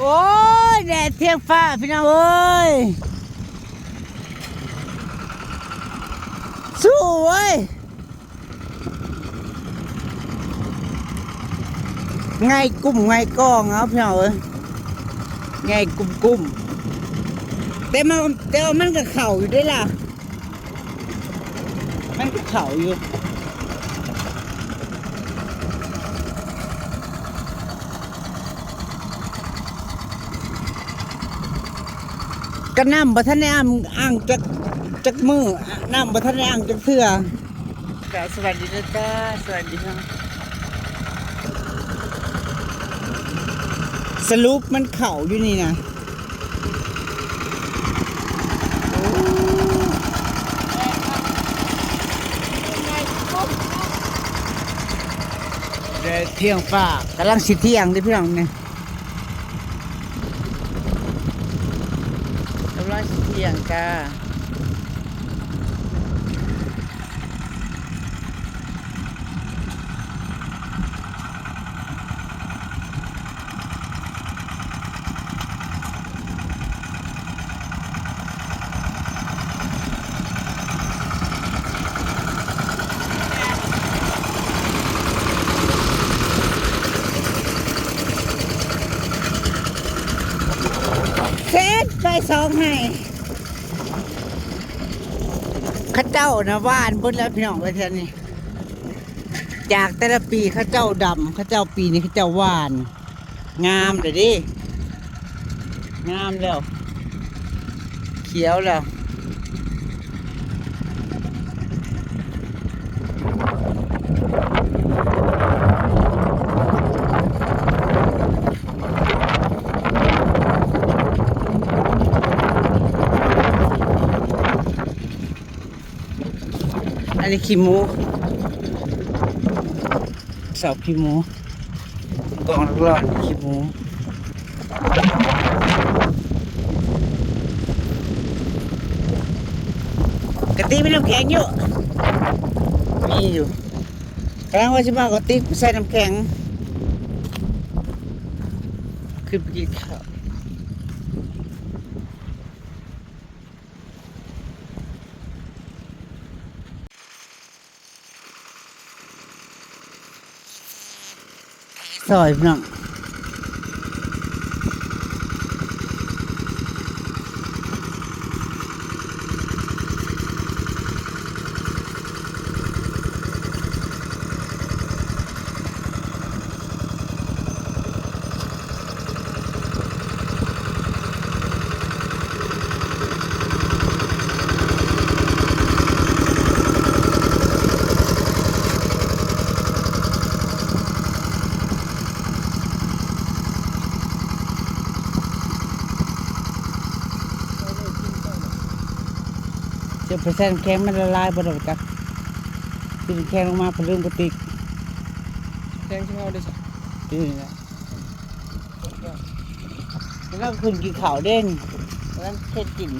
ໂອ້ຍ ແດດທ່ຽງຟ້າພີ່ນ້ອງເອີຍ ສູ້ເວີຍ. ໄງ່ກຸ້ມໄງ່ກ້ອງເອົາພີ່ນ້ອງເອີຍ ໄງ່ກຸ້ມໆ ແຕ່ມັນ ແຕ່ວ່າມັນກໍເຂົ້າຢູ່ເດ້ລະ ມັນກໍເຂົ້າຢູ່. ກໍນ້ຳບໍ່ທັນໄດ້ອ່າງ ອ່າງຈັກ ຈັກມື້ ນ້ຳບໍ່ທັນໄດ້ອ່າງຈັກເທື່ອ. ກໍສະຫວັດດີເດີຈ້າ ສະຫວັດດີເນາະ. ສະຫຼຸບມັນເຂົ້າຢູ່ນີ້ນະ. ແດດທ່ຽງຟ້າ ກຳລັງຊິທ່ຽງເດ້ພີ່ນ້ອງນີ້ ກຳລັງຊິທ່ຽງຈ້າ. ເສັດໄປສອງໄຮ່ ເຂົາເຈົ້ານະຫວ່ານເບິດແລ້ວພີ່ນ້ອງເອີຍ ແຖວນີ້ ຈາກແຕ່ລະປີເຂົາເຈົ້າດຳ ເຂົາເຈົ້າ ປີນີ້ເຂົາເຈົ້າຫວ່ານ ງາມແລ້ວເດ້ ງາມແລ້ວ ຂຽວແລ້ວ. ອັນນີ້ຂີ້ໝູ ເສົາຂີ້ໝູ ກອງລັກລອນຂີ້ໝູ. ກະຕິມີນ້ຳແຂງຢູ່ ມີຢູ່ ກຳລັງວ່າຊິມາເອົາກະຕິໄປໃສ່ນ້ຳແຂງ ຂຶ້ນໄປກິນເຂົ້າ. ຊອຍພີ່ນ້ອງ. ຈະໄປໃສ່ນ້ຳແຂງ ມັນລະລາຍບໍ່ດອກຈັກ ຊິນ້ຳແຂງລົງມາ ເພິ່ນລືມກະຕິກ ແຂງຊິເອົາໄດ້ຊະ ນີ້ແຫຼະ. ແລ້ວຂຶ້ນກິນເຂົ້າເດ້ ນັ້ນເຮັດກິນ.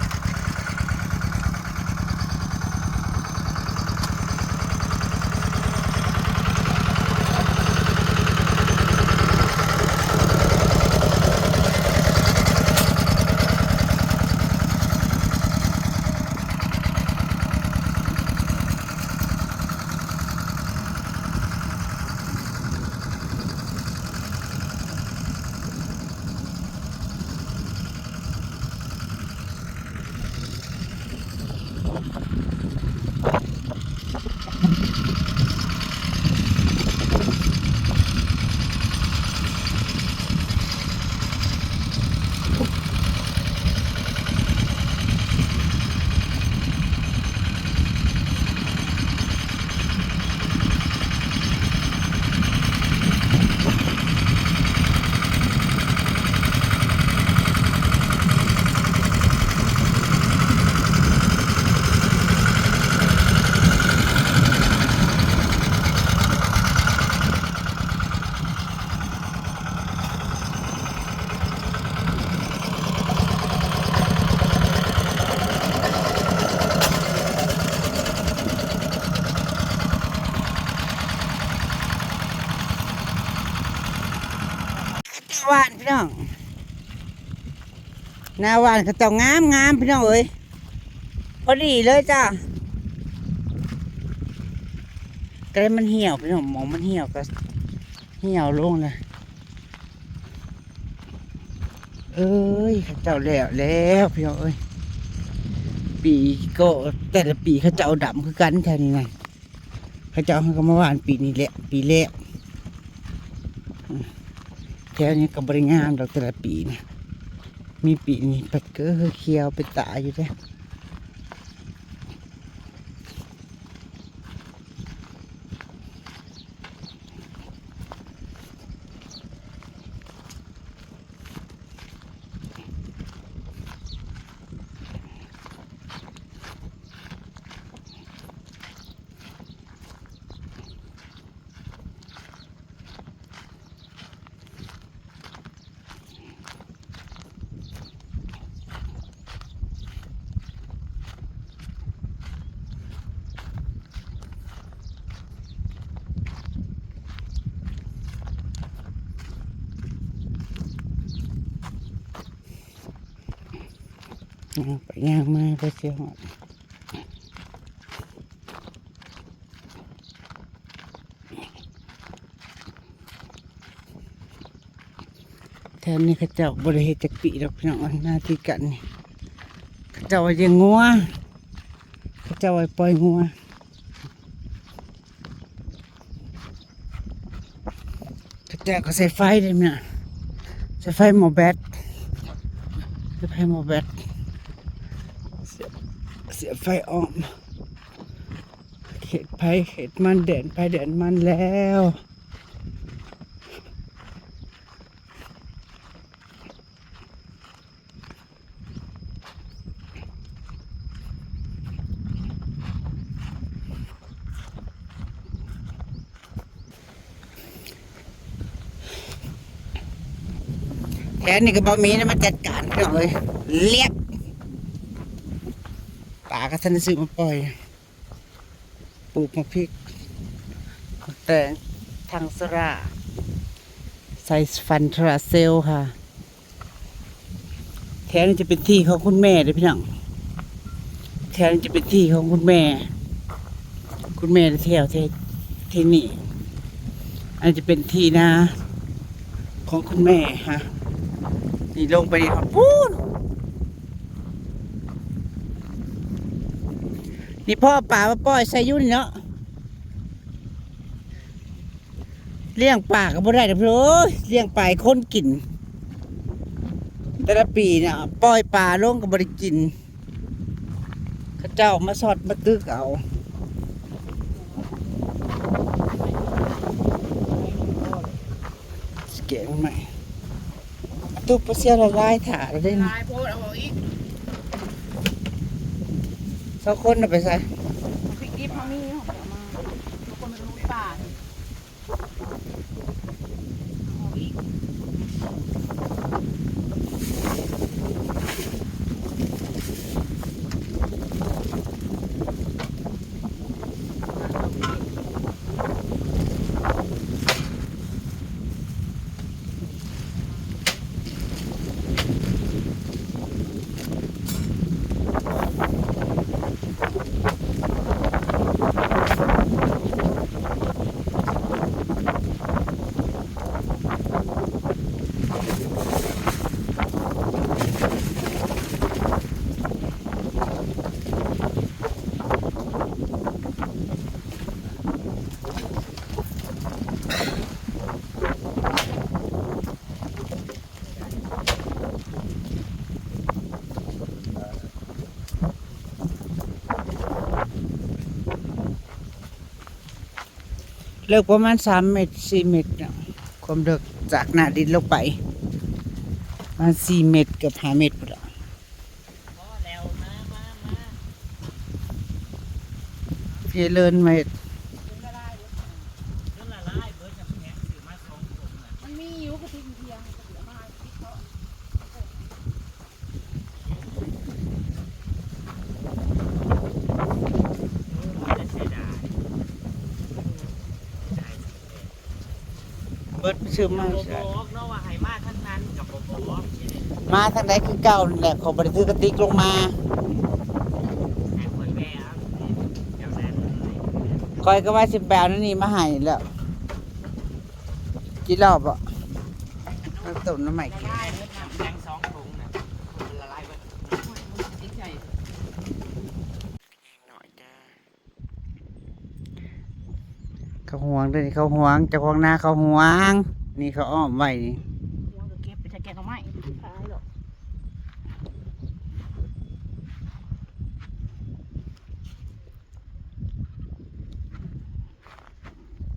ເ ໜ້າຫວ່ານເຂົາເຈົ້າງາມໆ ພີ່ນ້ອງເອີຍ ພໍດີເລີຍຈ້າ. ກໍໄດ້ມັນຫ່ຽວພີ່ນ້ອງ ໝ່ອງມັນຫ່ຽວກໍຫ່ຽວລົງແລ້ວ. ເອີຍ ເຂົາເຈົ້າແລ້ວແລ້ວພີ່ນ້ອງເອີຍ ປີກໍແຕ່ລະປີເຂົາເຈົ້າດຳຄືກັນແຖວນີ້ນະ. ເຂົາເຈົ້າເຮົາກໍມາຫວ່ານປີນີ້ແຫຼະ ປີແລກ. ແຖວນີ້ກໍບໍ່ໄດ້ງາມດອກແຕ່ລະປີນະ ມີປີນີ້ໄປເກີຂຽວໄປຕາຢູ່ເດ້. ຍ່າງໄປຍ່າງມາ ເພື່ອຊິຮອດ. ແຖວນີ້ເຂົາເຈົ້າບໍ່ໄດ້ເຮັດຈັກປີດອກ ພີ່ນ້ອງເອີຍ ໜ້າທີ່ການນີ້ ເຂົາເຈົ້າວ່າລ້ຽງງົວ ເຂົາເຈົ້າວ່າປ່ອຍງົວ. ເຂົາເຈົ້າກໍໃສ່ໄຟເດ້ແມ່ ໃສ່ໄຟໝໍ້ແບັດ ໃສ່ໄຟໝໍ້ແບັດ ເສຍບ ເສຍບໄຟອ້ອມ ເຂດໃຜເຂດມັນ ແດນໃຜແດນມັນແລ້ວ. ແຖວນີ້ກໍບໍ່ມີນະມາຈັດການ ພີ່ນ້ອງເອີຍ ລຽບ ປາກໍທັນໄດ້ຊື້ມາປ່ອຍ. ປູກໝາກພິກ ໝາກແຕງ ຖັງໂຊລາ ໃສ່ຟັນໂຊລາເຊວຄ່ະ. ແຖວນີ້ຈະເປັນທີ່ຂອງຄຸນແມ່ເດ້ພີ່ນ້ອງ ແຖວນີ້ຈະເປັນທີ່ຂອງຄຸນແມ່ ຄຸນແມ່ແຖວທີ່ ທີ່ນີ້. ອັນນີ້ຈະເປັນທີ່ນາຂອງຄຸນແມ່ຮະ ນີ້ລົງໄປຮອດພຸ້ນ. ນີ້ພໍ່ປາມາປ່ອຍໃສ່ຢູ່ນີ້ເນາະ ລ້ຽງປາກໍບໍ່ໄດ້ດອກ ໂອ້ຍ ລ້ຽງປາໃຫ້ຄົນກິນ ແຕ່ລະປີນະ ປ່ອຍປາລົງກໍບໍ່ໄດ້ກິນ ເຂົາເຈົ້າມາຊອດມາຕຶກເອົາ. ແກະໃໝ່ ຕູ້ປາເຊຍລະລາຍຖ້າແລ້ວເດ້ ຫຼາຍໂພດ ເອົາອອກອີກ ສອງຄົນນະໄປໃສ ເອົາພິກດິບເຮົາມີຢູ່ ເອົາມາ ທຸກຄົນໄປລຸຍປ່ານີ້ ເອົາອອກອີກ. ເລິກປະມານສາມເມັດ ສີ່ເມັດເນາະ ຄວາມເລິກຈາກໜ້າດິນລົງໄປ ປະມານສີ່ເມັດ ເກືອບຫ້າເມັດພຸ້ນລະ. ເພເລີນມາເຮັດ ມັນມີຢູ່ກະຕິກເທີ່ຍງ ກະຕິກເອົາມາໃຫ້ກະຕິກເນາະ. ເບິດ ຊື້ມາ ບໍ່ບອກເນາະວ່າໃຫ້ມາທາງນັ້ນກໍບໍ່ບອກ. ມາທາງໃດຄືເກົ່ານັ້ນແຫຼະ ຂ້ອຍບໍ່ໄດ້ຖືກະຕິກລົງມາ. ຂ້ອຍກໍວ່າຊິໄປເອົາແນວນີ້ມາໃຫ້ແລ້ວ ກິນເຫຼົ້າບໍ່? ມາຕົ້ມໜໍ່ໄມ້ກິນ. ເຂົາຫວງເດ້ ເຂົາຫວງ ເຈົ້າຂອງນາເຂົາຫວງ ນີ້ເຂົາອ້ອມໄວ້ນີ້ ຫວງກໍເກັບໄປໃສ່ແກງໜໍ່ໄມ້ ຂາຍດອກ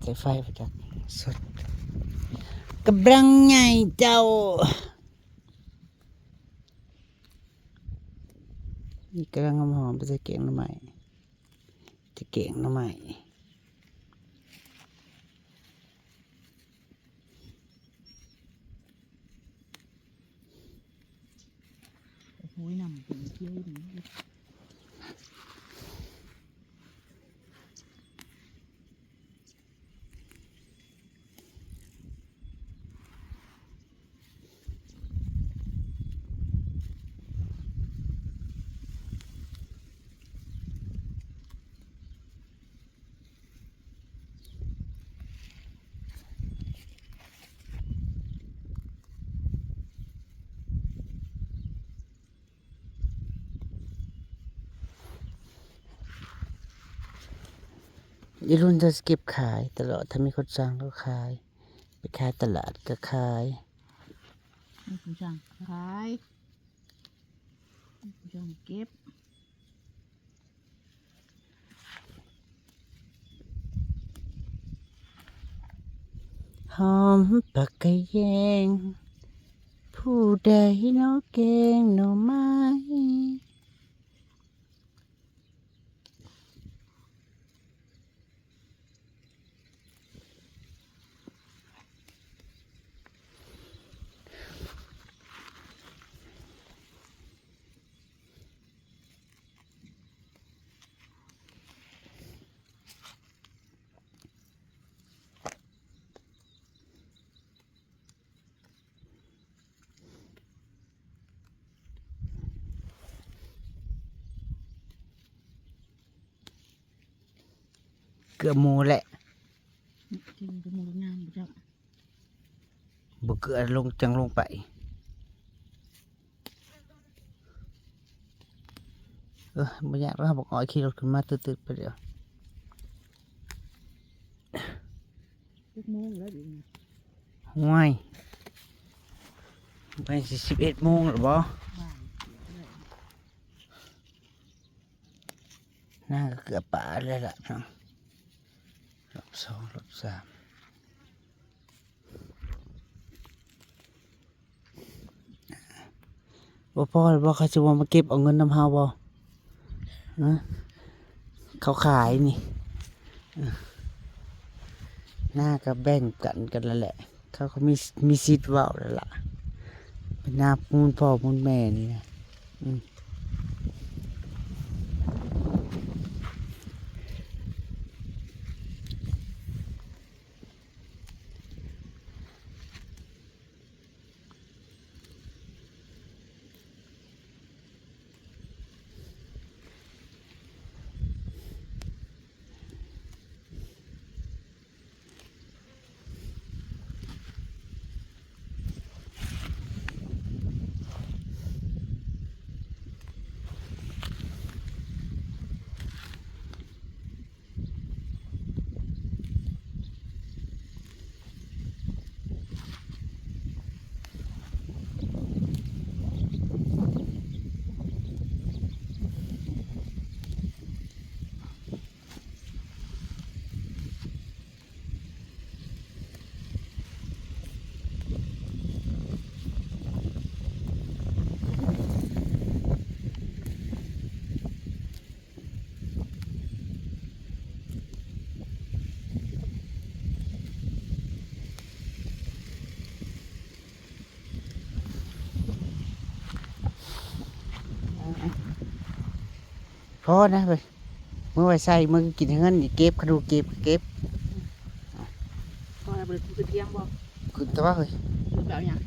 ໃສ່ໄຟບໍ່ຈັກ ສົດ ກຳລັງໃຫຍ່ເຈົ້າ. ນີ້ກຳລັງຫອມໆ ໄປໃສ່ແກງໜໍ່ໄມ້ ຈະແກງໜໍ່ໄມ້ ໂອ້ຍ ນ້ຳເປັນຂຽວດີ. ອີລຸນຈະເກັບຂາຍຕະຫຼອດ ຖ້າມີຄົນສັ່ງກໍຂາຍ ໄປຂາຍຕະຫຼາດກໍຂາຍ ມີຄົນສັ່ງຂາຍ ມີຄົນສັ່ງເກັບ. ຫອມຜັກກະແຍງ ຜູ້ໃດເນາະແກງໜໍ່ໄມ້. ເກືອໝູແຫຼະ ກິນກັບໝູງາມບໍ່ຈັກ ບໍ່ເກືອລົງ ຈັ່ງລົງໄປ. ເອີ ບໍ່ຍາກດອກ ເຮົາບັກອ້ອຍຂີ່ລົດຂຶ້ນມາຕຶດໆ ໄປດຽວ. ຈັກໂມງແລ້ວດຽວນີ້? ໂອ້ຍ ໄປຊິສິບເອັດໂມງແລ້ວບໍ່? ນາງກໍເກືອບປາແລ້ວລະເນາະ ລອບສອງ ລອບສາມ. ບໍ່ພໍແລ້ວບໍ່? ເຂົາຊິບໍ່ມາເກັບເອົາເງິນນຳເຮົາບໍ່? ຮະ? ເຂົາຂາຍນີ້ ນາກໍແບ່ງປັນກັນນັ້ນແຫຼະ ເຂົາກໍມີ ມີສິດເວົ້າແລ້ວລະ ເປັນນາມູນພໍ່ມູນແມ່ນີ້ນະ. ອືມ. ພໍນະເວີຍ ມື້ໄວ້ໃສ່ ມື້ກິນເຮືອນນີ້ເກັບ ຄັນດູເກັບ ເກັບ. ພໍແລ້ວ ບໍ່ໄດ້ຂຶ້ນທຽງບໍ່? ຂຶ້ນແຕ່ວ່າເຮີ້ຍ ຂຶ້ນແບບຫຍັງ?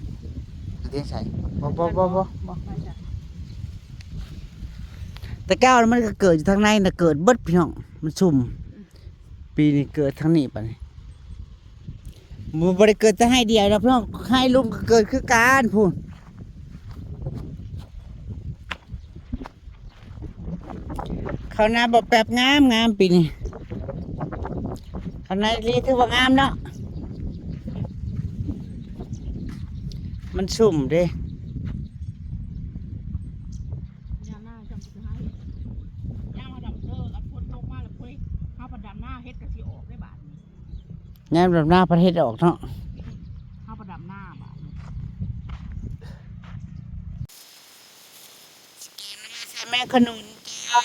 ຍັງໃສ່ ບໍ່ ບໍ່ ບໍ່ ບໍ່ ບໍ່ ແຕ່ເກົ່າມັນກໍເກີດຢູ່ທາງໃນນະ ເກີດເບິດພີ່ນ້ອງ ມັນຊຸ່ມ. ປີນີ້ເກີດທາງນີ້ ບາດນີ້ ບໍ່ ບໍ່ໄດ້ເກີດແຕ່ໄຮ່ດຽວດອກພີ່ນ້ອງ ໄຮ່ລຸ່ມກໍເກີດຄືກັນພຸ້ນ. ເຂົ້ານາບໍ່ແປບງາມໆ ປີນີ້ ເຂົ້ານາລີຖືວ່າງາມເນາະ ມັນຊຸ່ມເດ້. ຍາມໜ້າຈຳຊິໃຫ້ ຍາມເຮົາດຳເດີ ອັນຝົນຕົກມາແລ້ວ ເຮົາພັດດຳນາ ເຫັດກໍຊິອອກເດ້ບາດນີ້. ຍາມດຳນາພັດເຫັດອອກເນາະ ເຮົາພັດດຳນາບາດນີ້. ແມ່ຂະໜຸນແກ້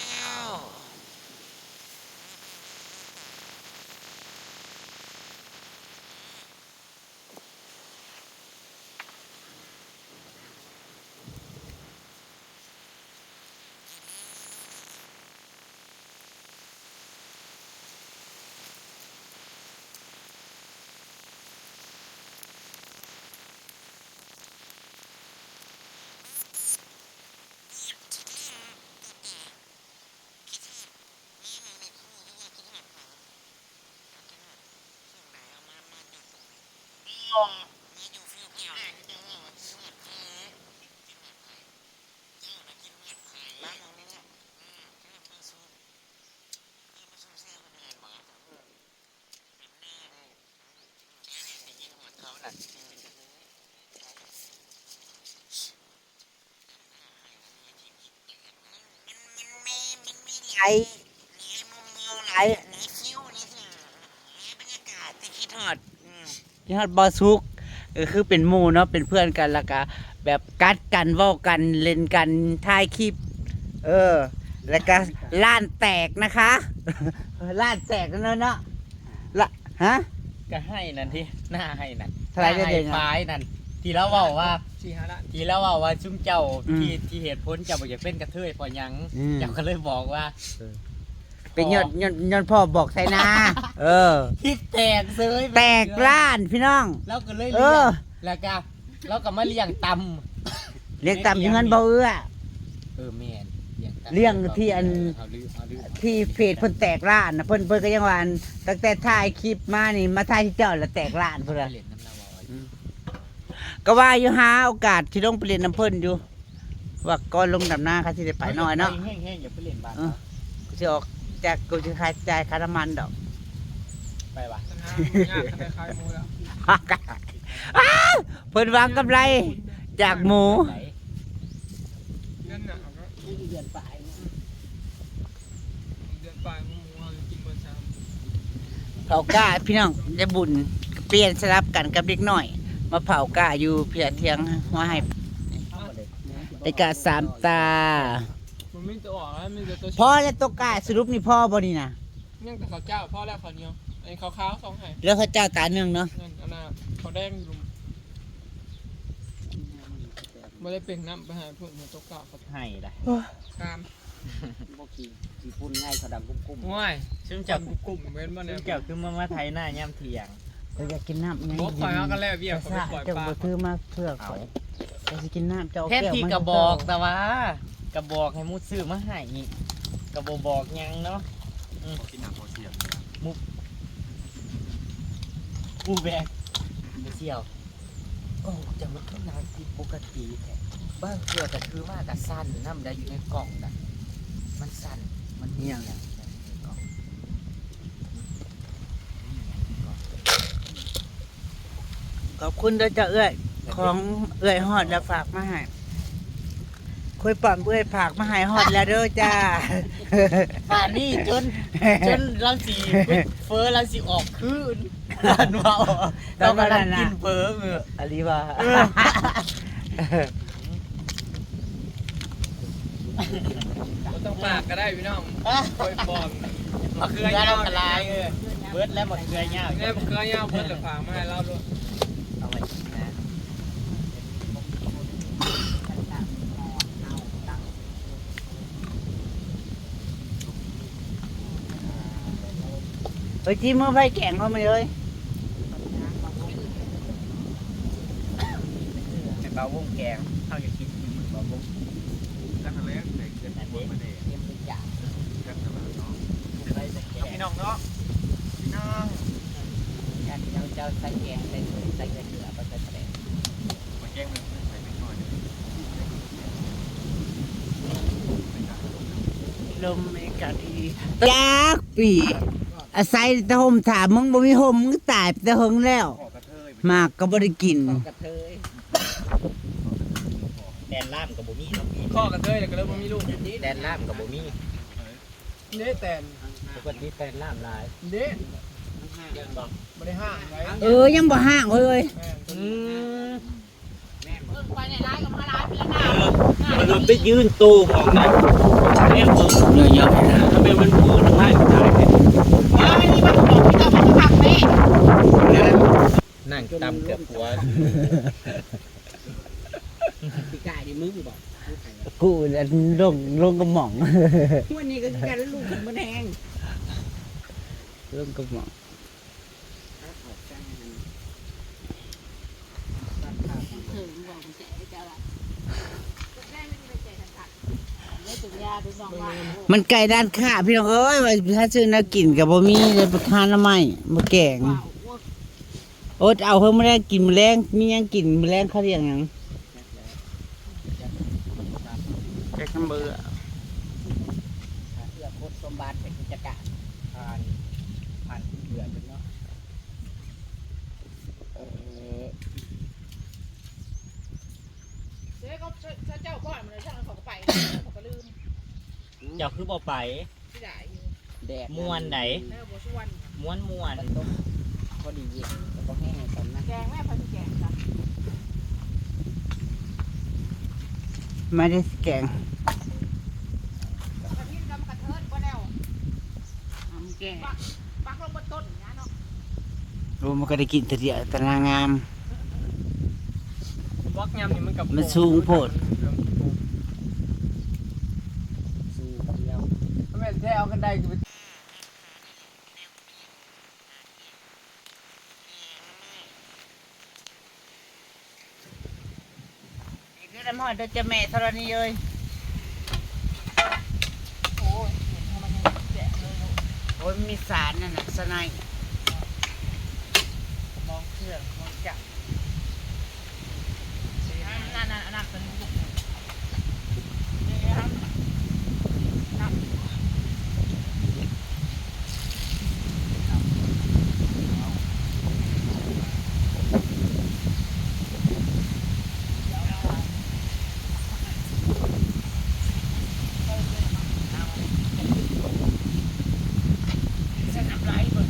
ວ. ຫຼາຍ ຫຼາຍມຸມມອງ ຫຼາຍ ຫຼາຍວິວ ຫຼາຍບັນຍາກາດທີ່ຄິດຮອດ ອືມ ຄິດຮອດບໍ່ສຸກ ກໍຄືເປັນໝູ່ເນາະ ເປັນເພື່ອນກັນ ແລ້ວກໍແບບກັດກັນ ເວົ້າກັນ ຫຼິ້ນກັນ ຖ່າຍຄລິບ ເອີ ແລ້ວກໍລ້ານແຕກນະຄະ ລ້ານແຕກແລ້ວເນາະ ລະ ຮະ ກໍໄຮ່ນັ້ນຕິ ໜ້າໄຮ່ນັ້ນ ເທົ່າໃດເດ ໜ້າໄຮ່ຝາຍນັ້ນ ທີ່ລາວເວົ້າວ່າ ສີ່ຫ້າລ້ານ ທີ່ລາວເວົ້າວ່າຊຸມເຈົ້າ ອືມ ທີ່ ທີ່ເຫດຜົນເຈົ້າບໍ່ຢາກເປັນກະເທີຍເພາະຫຍັງ ອືມ ເຈົ້າກໍເລີຍບອກວ່າ ເອີ ເປັນຍ້ອນ ຍ້ອນ ຍ້ອນພໍ່ບອກໃສ່ນາ ເອີ ຄິດແຕກເສີຍ ແຕກລ້ານພີ່ນ້ອງ ລາວກໍເລີຍ ເອີ ລ້ຽງ ແລ້ວກໍ ລາວກໍມາລ້ຽງຕຳ ລ້ຽງຕຳຢູ່ເຮືອນບໍ່ເອື້ອ ເອີ ແມ່ນ ລ້ຽງຕຳ ລ້ຽງທີ່ອັນ ເອີ ເຮົາລືມ ເຮົາລືມ ທີ່ເພຈເພິ່ນແຕກລ້ານນະ ເພິ່ນ ເພິ່ນກໍຍັງວ່າ ອັນ ຕັ້ງແຕ່ຖ່າຍຄລິບມານີ້ ມາຖ່າຍທີ່ເຈົ້າລະແຕກລ້ານພຸ້ນລະ ໄປຫຼິ້ນນຳລາວ ອືມ ກໍວ່າຢູ່ຫາໂອກາດຊິລົງໄປຫຼິ້ນນຳເພິ່ນຢູ່ ວ່າກ່ອນລົງດຳນາ ຂ້າຊິໄດ້ໄປໜ້ອຍເນາະ ແຮງໆ ຢ່າໄປຫຼິ້ນບ້ານ ເອີ ເຮົາ ກູຊິອອກຈາກ ກູຊິຄ່າ ຈ່າຍຄ່ານ້ຳມັນດອກ ໄປວະ ຍາກ ໄປຂາຍໝູແລ້ວ ອ້າວ ເພິ່ນຫວັງກຳໄລຈາກໝູ ເດືອນໜ້າເນາະ ເດືອນປາຍເນາະ ເດືອນປາຍ ໝູເຮົາກິນບໍ່ຊ້ຳ ເຜົາກ້າພີ່ນ້ອງ ຍາຍບຸນ ປ່ຽນສະຫຼັບກັນກັບເດັກນ້ອຍ ມາເຜົາກ້າຢູ່ເພຍທຽງຫົວໄຮ່ ໄປກະສາມຕາ ມັນມີແຕ່ອອກແລ້ວ ມີແຕ່ໂຕ ພໍແລ້ວໂຕກ້າ ສະຫຼຸບນີ້ພໍບໍ່ນີ້ນະ? ຍັງແຕ່ເຂົ້າເຈົ້າ ພໍແລ້ວເຂົ້າໜຽວ ອັນນີ້ເຂົ້າຂາວສອງໄຮ່ ເຫຼືອເຂົ້າເຈົ້າຕາໜຶ່ງເນາະ ນັ້ນ ອັນນ່າ ເຂົ້າແດງຢູ່ລຸ່ມ ບໍ່ໄດ້ເປັນນ້ຳໄປໃຫ້ພວກນີ້ຕົກກະ ໃຫ້ໄດ໋ ຕາມ ບໍ່ຂີ້ ຂີ້ຝຸ່ນໄງ ເຂົາດຳກຸ້ມໆ ໂອ້ຍ ຊຸມເຈົ້າກຸ້ມໆ ເຫັນບໍ່ແນ່ ຊຸມເຈົ້າຄືມາ ມາໄຖນາຍາມທ່ຽງ ຂ້ອຍຢາກກິນນ້ຳ ບໍ່ ຂ້ອຍເອົາກັນແລ້ວ ວຽກ ຂ້ອຍໄປປ່ອຍປາ ເຈົ້າບໍ່ຖືມາເພື່ອຂ້ອຍ ຂ້ອຍຊິກິນນ້ຳ ເຈົ້າເອົາແກ້ວມາ ແທນທີ່ກະບອກ ແຕ່ວ່າ ກະບອກໃຫ້ໝູຊື້ມາໃຫ້ ກະບໍ່ບອກຫຍັງເນາະ ອືມ ກິນນ້ຳພໍສຽງ ໝູ ໝູແບກ ບໍ່ສຽວ ໂອ້ ຈັ່ງມັນຄືໜາວຜິດປົກກະຕິແທ້ ບາງເທື່ອກະຖືມາກະສັ່ນນຳໄດ໋ ຢູ່ໃນກ້ອງນະ ມັນສັ່ນ ມັນມີຫຍັງໃນກ້ອງ ຂອບຄຸນເດີເຈົ້າເອື້ອຍ ຂອງເອື້ອຍຮອດແລ້ວຝາກມາໃຫ້ ຄຸຍປ້ອມເອື້ອຍຝາກມາໃຫ້ຮອດແລ້ວເດີຈ້າ ປ່ານນີ້ຈົນ ຈົນລາວຊິເຟີ ລາວຊິອອກຄືນ ລາວເວົ້າ ລາວກຳລັງກິນເຟີ ເອີ ອີ່ຫຼີວ່າ ເອີ ບໍ່ຕ້ອງປາກກໍໄດ້ພີ່ນ້ອງ ຮະ ໂອ້ຍ ປ້ອມ ມະເຂືອຍາວກໍຫຼາຍ ເອີ ເບິດແລ້ວມະເຂືອຍາວ ແລ້ວມະເຂືອຍາວເບິດແລ້ວຝາກມາໃຫ້ລາວໂລດ ເອົາໄວ້ກິນນະ ເອີຍ ຈີ່ມືໄຟແກງເຮົາມາເລີຍ ແມ່ນ ເອົາວົງແກງ ເຮົາຢາກກິນກິນໝົດບໍ່ວົງ ຈັກຫັ້ນແຫຼະ ໃສ່ເກືອ ໃສ່ໝົດປາແດກ ເຕັມທຸກຢ່າງ ຈັກຫັ້ນແຫຼະເນາະ ໃສ່ແກງ ພີ່ນ້ອງເນາະ ພີ່ນ້ອງ ອັນນີ້ເຮົາຈະໃສ່ແກງ ໃສ່ ໃສ່ເກືອ ບໍ່ໃສ່ປາແດກ ແກງມັນໃສ່ເລັກນ້ອຍ ລົມເມກາດີ ຈັກປີ ອາໄສແຕ່ຮົ່ມ ຖ້າມຶງບໍ່ມີຮົ່ມ ມຶງຕາຍໄປແຕ່ເຫິງແລ້ວ ໝາກກໍບໍ່ໄດ້ກິນ ກະເທີຍ ແຕນລ່າມກໍບໍ່ມີເນາະ ຂໍ້ກະເທີຍແລ້ວກໍເລີຍບໍ່ມີລູກ ແຕນລ່າມກໍບໍ່ມີ ເດ້ແຕນ ປົກກະຕິແຕນລ່າມຫຼາຍ ເດ້ ບໍ່ໄດ້ຫ້າງໃດ ເອີ ຍັງບໍ່ຫ້າງເລີຍ ແມ່ນ ອືມ ເອີ ມັນໄປຢືນໂຕຂອງນັ້ນ ເນຍເຍາະ ຖ້າແມ່ນມັນປູນໄມ້ຕາຍ ນັ້ງຕຳເກືອບຫົວ ປີກາຍນີ້ມຶງບໍ່ ກູອັນລົງ ລົງກະໝ່ອງ ມື້ນີ້ກໍຄືກັນ ລຸກຂຶ້ນມາແຮງ ລົງກະໝ່ອງ ມັນໃກ້ຮ້ານຄ້າ ພີ່ນ້ອງເອີຍ ວ່າຖ້າຊື້ແນວກິນກໍບໍ່ມີ ໄດ້ໄປຫາໜໍ່ໄມ້ມາແກງ ອົດເອົາເຮີ ມື້ແລງກິນ ມື້ແລງມີຫຍັງກິນ ມື້ແລງເຂົາລ້ຽງຫຍັງ ແກງນຳເບືອ ເພື່ອຄົນສົມບັດເປັນຜູ້ຈັດການ ຜ່ານ ຜ່ານເດືອນເນາະ ເອີ ເດ້ ເຂົາ ເຂົາເຈົ້າກ່ອນ ມື້ນັ້ນເຂົາກໍໄປ ເຂົາກໍລືມ ເຈົ້າຄືບໍ່ໄປ? ຊິໄດ້ຢູ່ ແດດ ມ່ວນໃດ ເອີ ບໍ່ຊວນ ມ່ວນໆ ມັນຕົກພໍດີເຢັນ ກໍບໍ່ແຫ້ງສ່ຳນະ ແກງແມ່ ໃຜຊິແກງຊະ ໄມ່ໄດ້ຊິແກງ ກະທິນກັບກະເທີດບໍ່ແລ້ວ ເອົາມາແກງ ປັກ ປັກລົງເບິດຕົ້ນນະເນາະ ໂອ້ ມັນກໍໄດ້ກິນເທື່ອດຽວ ແຕ່ນາງງາມ ບັກຍຳນີ້ມັນກໍ ມັນສູງໂພດ ສູງດຽວ ແມ່ນແທ້ ເອົາຄັນໄດ ນີ້ຄືນ້ຳຮ້ອນເດີເຈົ້າແມ່ທໍລະນີເອີຍ ໂອ້ຍ ເຫັນເຮົາມັນຍັງແສບເລີຍລູກ ໂອ້ຍ ມີສານນັ້ນນະ ສະໄນ ມອງເຄື່ອງ ມອງຈັກ ນັ້ນ ນັ້ນ ອັນນັ້ນ ຕົວນີ້ລູກ ນີ້ ນີ້ ນ້ຳ ໃສ່ນ້ຳຫຼາຍເບິ່ງ.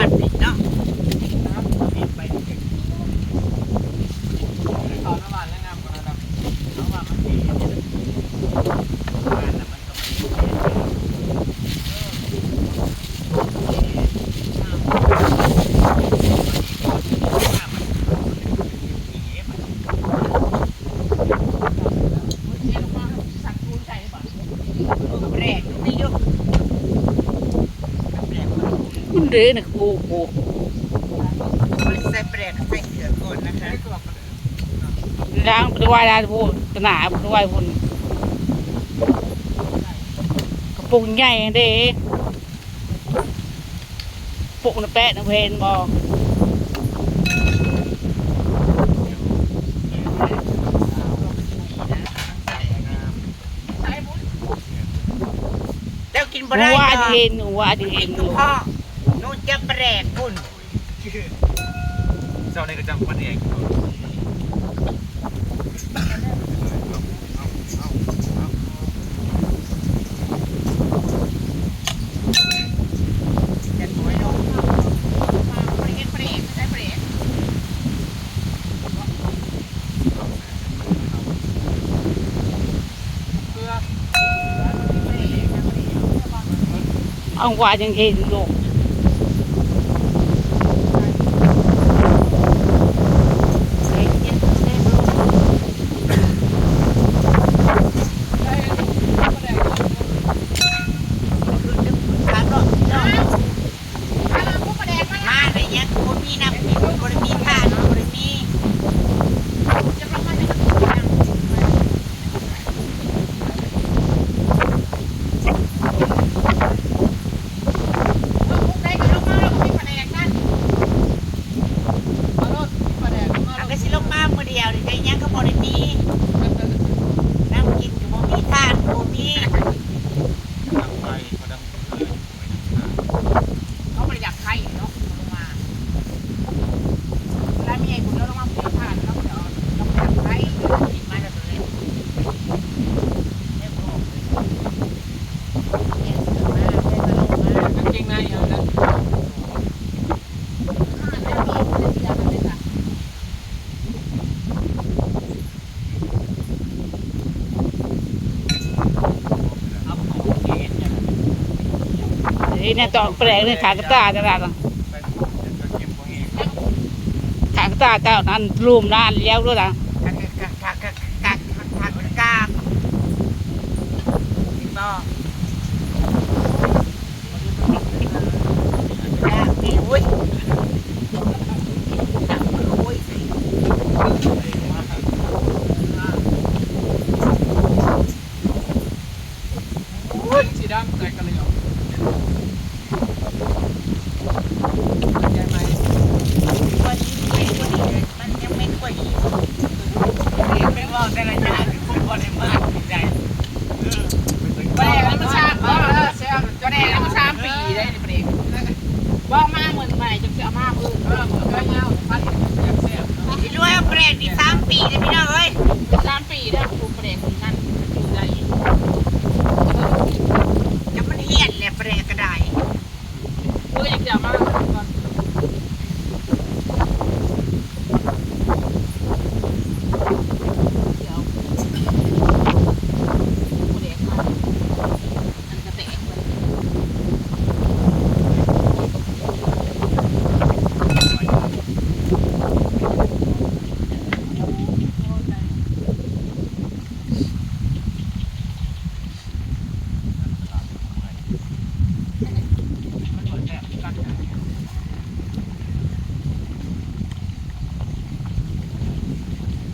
ເນາະ ເອົານ້ຳຫວານແລະງາມກວ່ານັ້ນດອກ ເອົາວ່າມັນເປັນ ມັນເດ້ນະ ໂອ້ໂຫ ໃສ່ແປກ ໃສ່ເກືອກ່ອນນະຄະ. ລ້າງໄປໄວ້ລະພຸ້ນ ຕະໜາໄປໄວ້ພຸ້ນ ກະປຸງໃຫຍ່ເດ້ ປຸງນະແປະນະເພນບໍ່ ເຈົ້າກິນບໍ່ໄດ້ ວ່າອັນເຫັນ ວ່າອັນເຫັນ ກິນກະເພາະ ໜູຈັບປາແດກພຸ້ນ. ເຈົ້ານີ້ກະຈຳປາແດກຢູ່. ເອົາວ່າຍັງເຫັນຢູ່ ມາໄດ້ຫຍັງ ບໍ່ມີນ້ຳກິນ ບໍ່ໄດ້ມີທາດ ບໍ່ໄດ້ມີ ອັນກະຊິລົງມາມື້ດຽວນີ້ ໄດ້ຫຍັງກະບໍ່ໄດ້ມີ ນ້ຳກິນກະບໍ່ມີ ທາດກະບໍ່ມີ. ເຮົາບໍ່ໄດ້ຢາກໄຄເນາະ ເວລາແມ່ໃຫຍ່ບຸນລາວລົງມາເຜາຖ່ານ ລາວກະເອົາ ລາວກະຢາກໄຄ ກິນມາແລ້ວໂຕເລັກ ແຍກບໍ່ອອກເລີຍ ແຍກເສື້ອມາ ແຍກສະໂລງມາ ກາງເກງໃນເອົານະ. ເອີຍ ແນວຕອກແປກນີ້ ຂາກະຕ່າຕະຫຼາດ ຂາກະຕ່າເຈົ້ານັ້ນ ລຸ່ມນັ້ນແລ້ວໂລດນະ ຂາກະຕ່າ ເຫັນບໍ່? ໂອ້ຍ ໂອ້ຍ ໂອ້ຍ ສີດຳໃສ່ກັນເລີຍ ເຂົ້າໃຈໄໝ? ມັນຍັງເໝັນກວ່າອີກ ແມ່ນເວົ້າແຕ່ລະຢ່າງ ຄືບໍ່ໄດ້ມາໃຈ ເອີ ບໍ່ໄດ້ມາສາມ ເອີ ບໍ່ໄດ້ມາສາມປີໄດ໋ ປະເດກ ເວົ້າມາມື້ໃໝ່ ຈັ່ງຊິເອົາມາມື້ອື່ນ ເອີ ເອົາມາ ຊິລວຍເອົາປະເດກນີ້ສາມປີເດີ້ ພີ່ນ້ອງເອີຍ ສາມປີເດີ້ ປູກປະເດກນີ້ນັ້ນ ຢູ່ໃດ ຈະມັນຫ້ຽນແຫຼະ ປະເດກກະໄດ້ ເອີ ຈັ່ງຊິເອົາມາກ່ອນ ຊິເອົາ ປະເດກມາ ອັນກະແຕກ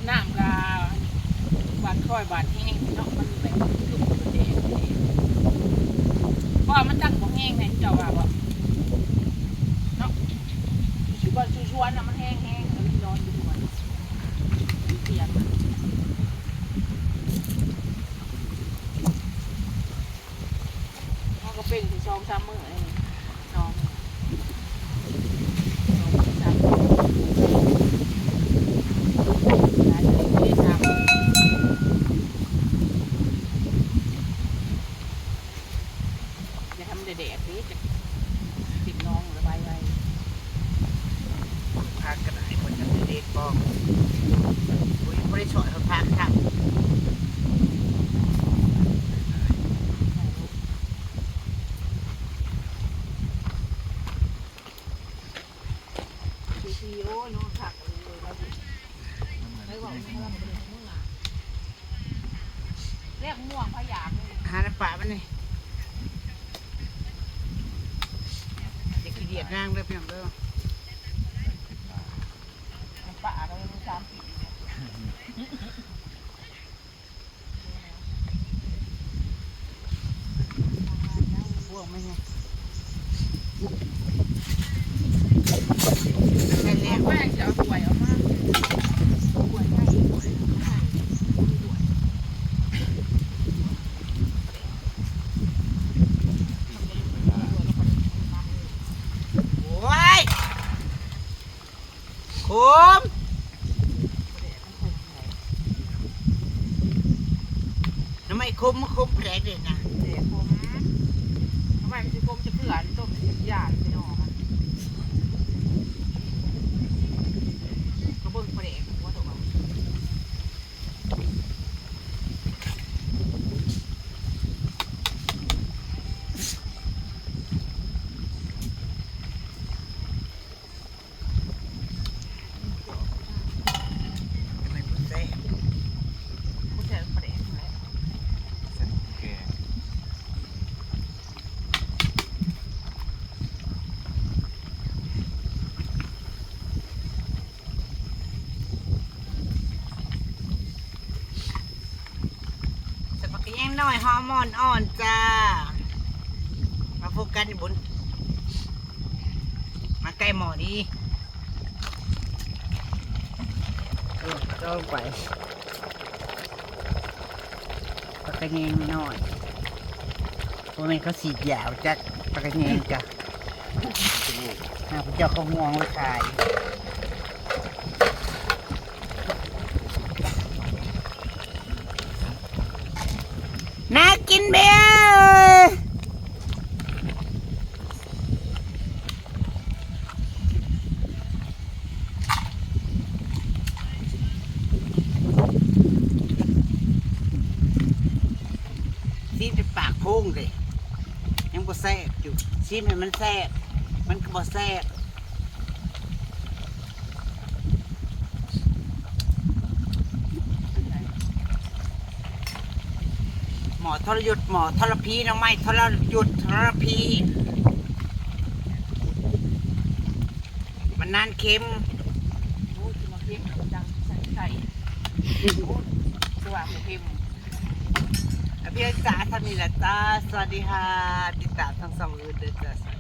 ນ້ຳກະບາດຄ່ອຍບາດແຮງເນາະ ມັນແບບ ຄືບໍ່ແດງ ເພາະວ່າມັນຕັ້ງບໍ່ແຮງໃດ໋ ເຈົ້າວ່າບໍ່ ເນາະ ຢູ່ບ່ອນສວນນະ ມັນແຮງໆ ມັນນອນຢູ່ບ່ອນ ເຮົາກະເປັນຢູ່ສອງສາມມື້ເອງ ສອງ ສອງສາມມື້ ຫຼາຍມື້ເດ້ ສາມມື້ ຢ່າໃຫ້ມັນແດດເດ້ ຈະເປັນໜອງລະບາຍໄວ. ບໍ່ ບໍ່ໄດ້ຊ່ອຍເຂົາພັກຊ້ຳ. ແລກມ່ວງພະຢາກເລີຍ ຫານ້ຳປາມັນນີ້ ຢ່າຂີ້ດຽດນາງເດີພີ່ນ້ອງເດີ ນ້ຳປາກໍຍັງສາມປີແລ້ວ. ໂອ້ຍ ໂຄມ ໜໍ່ໄມ້ຂົມ ມັນຂົມປານໃດເດນະ? ແດກຂົມ ໜໍ່ໄມ້ມັນຊິຂົມຈັກເທື່ອ ອັນຕົ້ມມັນຊິຢ້ານພີ່ນ້ອງ ກະເບິ່ງປາແດກຫົວໂຕ. ແມ່ນບໍ່ແຊບ ບໍ່ແຊບປາແດກຫັ້ນແຫຼະ ແຊບແກງ. ສະບັກກະແຍງນ້ອຍ ຫອມອ່ອນໆ ຈ້າ ມາໂຟກັສຢູ່ບຸນ ມາໃກ້ໝໍ້ນີ້ ເອີ ເຈາະລົງໄປ ປາກກະແຍງນ້ອຍ ບໍ່ແມ່ນເຂົາສີດຢາບໍ່ຈັກ ປາກກະແຍງກະ ຫາຜູ້ເຈົ້າເຂົາຫ່ວງໄວ້ຂາຍ. ໜ້າກິນເບຍ ຊີມຈົນປາກໂພງເດ ຍັງບໍ່ແຊບຢູ່ ຊີມໃຫ້ມັນແຊບ ມັນກະບໍ່ແຊບ. ໝໍ້ທໍລະຍຸດ ໝໍ້ທໍລະພີ ໜໍ່ໄມ້ທໍລະຍຸດ ທໍລະພີ ມັນນານເຄັມ ໂອ້ຍ ຊິມາເຄັມ ດັງໃສ່ ໃສ່ ໂອ້ຍ ຄືວ່າບໍ່ເຄັມ ອະ ພຽງຈ້າ ເທົ່ານີ້ລະຈ້າ ສະຫວັດດີຄ່ະ ຕິດຕາມທາງຊ່ອງອື່ນເດີຈ້າ.